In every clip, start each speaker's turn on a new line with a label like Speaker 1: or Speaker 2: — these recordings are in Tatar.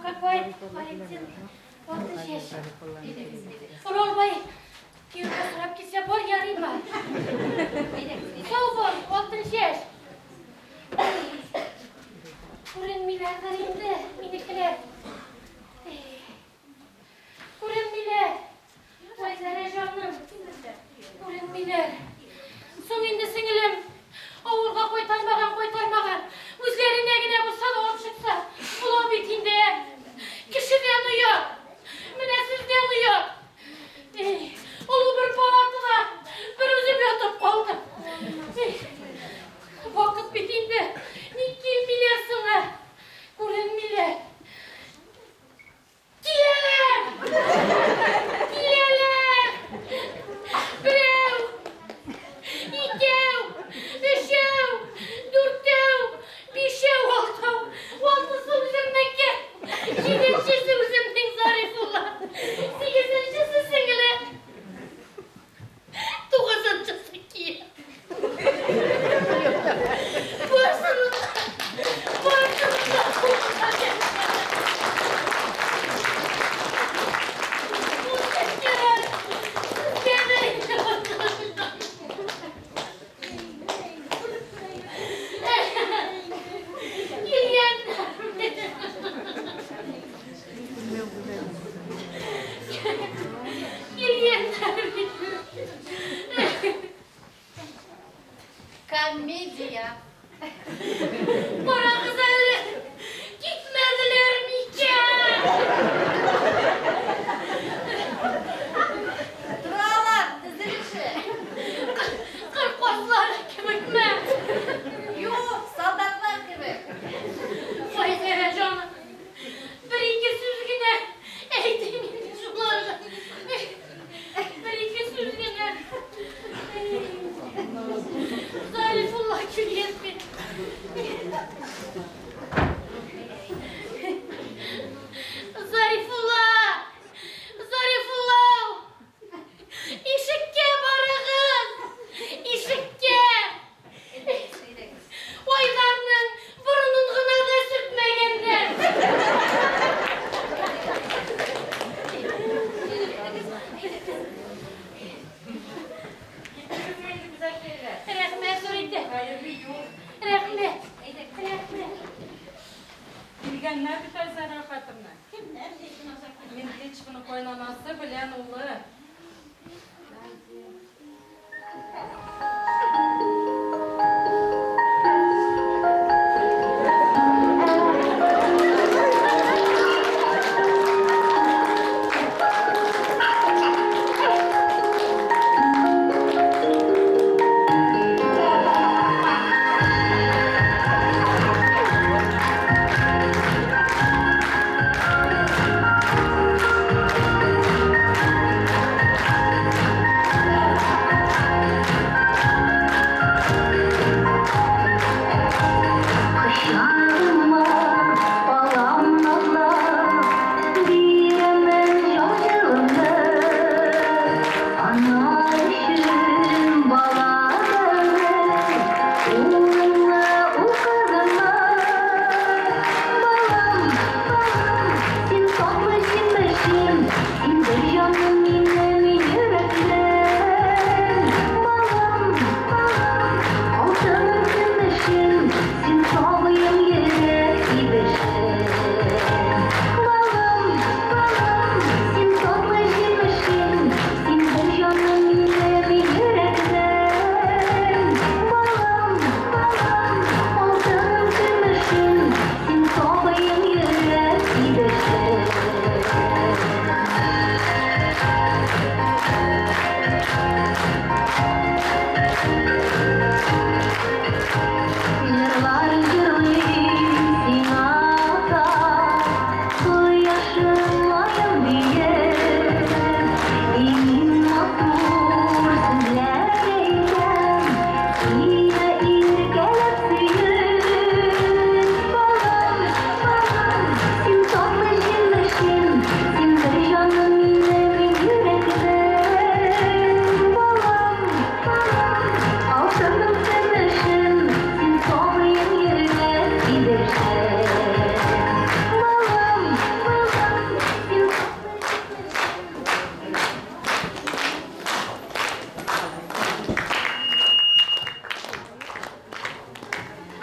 Speaker 1: Какой Валентин Алтын чәч. Оралбай кияүгә сорап килсә, бар ярыймы? Сау бул, Алтын чәч. Күренмиләрдер инде минекеләр. Күренмиләр. Айзәрә җаным. Күренмиләр. Соң инде сеңелем, авылга кайтармаган, кайтармаган. Үзләренә генә булса да алып чыкса, була бит инде. Кешедән оят. Менә сездән оят. Эй, олы бер палатада бер үзем ятып калдым. Эй, вакыт бит инде. Ник килмиләр соң, ә? Күренмиләр. Киләләр! Киләләр! Берәү, икәү, өчәү, дүртәү, бишәү, алтау, алтысы үземнеке, җиденчесе үземнең Зарифулла, сигезенчесе сеңлем. Тугызынчысы кияү. Барсыны да, барсыны да кулына Сезгә дә инде. Килгәннәр. Килгәннәр бит.
Speaker 2: Комедия.
Speaker 1: Карагыз әле, китмәделәр микән?
Speaker 2: Торалар, тезелешеп.
Speaker 1: Кыр казлары кебекме?
Speaker 2: Юк, солдатлар кебек.
Speaker 1: Айзәрә җаным, Бер-ике сүз генә әйтим инде шуларга. Бер-ике сүз генә. Зарифулла килгән бит. Зарифулла! Зарифулла! Ишеккә барыгыз! Ишеккә! Айдарның борынын гына да сөртмәгәннәр. Рәхмәт зур инде. Рәхмәт. Рәхмәт.
Speaker 3: Килгәннәр бит Айзара хатынны. Мингичевның кайнанасы белән улы.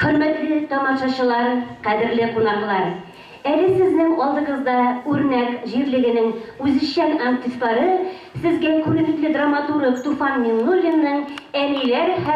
Speaker 1: Хөрмәтле тамашачылар, кадерле кунаклар! Әле сезнең алдыгызда Үрнәк җирлегенең үзешчән артистлары сезгә күренекле драматург Туфан Миңнуллинның Әниләр һәм.